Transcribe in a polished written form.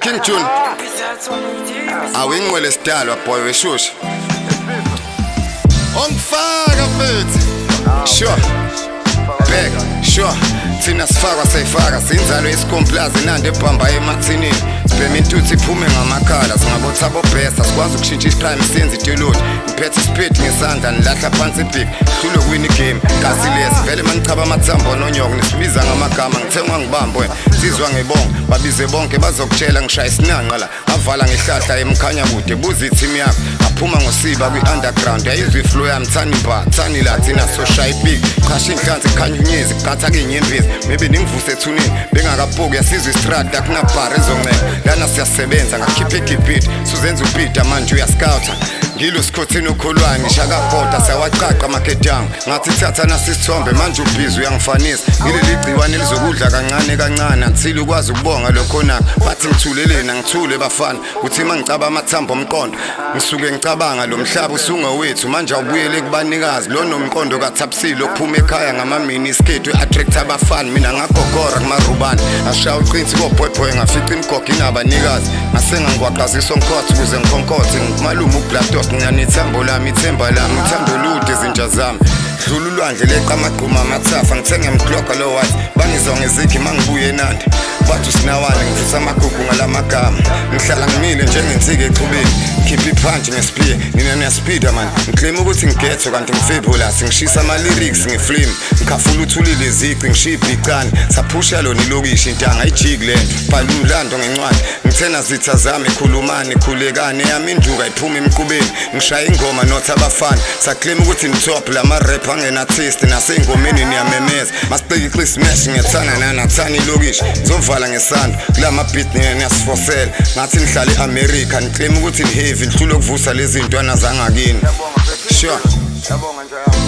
King June. Awingqwele sidalwa boy weshusha. Ongifaka mfethu. Sure. Back, sure. Thina sifakwa sayifaka sinzalo isikomplazi nande ebhamba emathinini. Sibhema intuthu iphume ngamakhala singabotha bobhesa sikwazi ukushintsha isiprime senze iteloli. Ngiphethe ispeed ngesandla nilahla phansi ibig. Hlulwe kuwina igame. Kasi lesi vele manichaba amathambo nonyoko nisibiza ngamagama ngithengwa ngibambe wena. Sizwa ngibonga babize bonke bazokutshela ngishaya isinanqa la ngavala ngehlahla emkhanya kude buza i-team yakho ngaphuma ngosiba kwi-underground yayizwa iflow yami thani mba thani la thina soshaya ipiki qhasha inhlansi khanya unyezi qatha kinyembezi maybe ningivuse ethuneni bengakapuki yasizwa istrada akunabhara ezoncela lana siyasebenza ngakhipha igibhidi suzenza upita manje uyascouta ngilo sikhothini okholwayo ngishakabhoda siyawaqaqa amaketango ngathi thatha nasisithombe manje ubhizi uyangifanisa ngileli gciwane lizokudla kancane kancane until ukwazi ukubonga lokho nako bathi ngithuleleni angithule bafana uthi uma ngicaba amathambo omqondo ngisuke ngicabanga lo mhlaba usungowethu manje awubuyele kubanikazi lo nomqondo kathapsile ophuma ekhaya ngamamini isikhethu i-attract abafana mina ngagogora kumarubani ashaya uqinsi kobhoyibhoyi ngafica imigogo inabanikazi ngase ngangigwaqazisa omkhothi ukuze ngikhonkothe malume ublatos nginanethambo lami ithemba lami uthando lude izinja zami dlula ulwandle leqa amagquma amathafa ngithenge mkloga lo wathi bangizwa ngezikhi mangibuye enandi bathi usinawane ngivutha amagugu ngalamagama ngihlala ngimile njengensika echubeni khipha iphantshi ngespear nina niyaspeeda man ngiclaim ukuthi ngigetho kanti ngifabulous ngishisa ama-lyrics ngiflame ngikhafula uthulile izici ngishiya ibhicane saphusha lona ilokishi intanga ijiki lento bhala umlando ngencwadi ngithena zitha zami khulumani khulekani eyami induka iphuma emqubeni ngishaya ingoma not abafana saclaim ukuthi nitop lama-rap angenathist nasey'ngomeni niyamemeza masiqikiqi smash ngiyethana nanathani ilokishi ngizovala ngesandla kulama beat nina niyasifosela ngathi nihlala e-america niclaim ukuthi niheavy nihlule ukuvusa lezi ntwana zangakini. Sure. Siyabonga nje.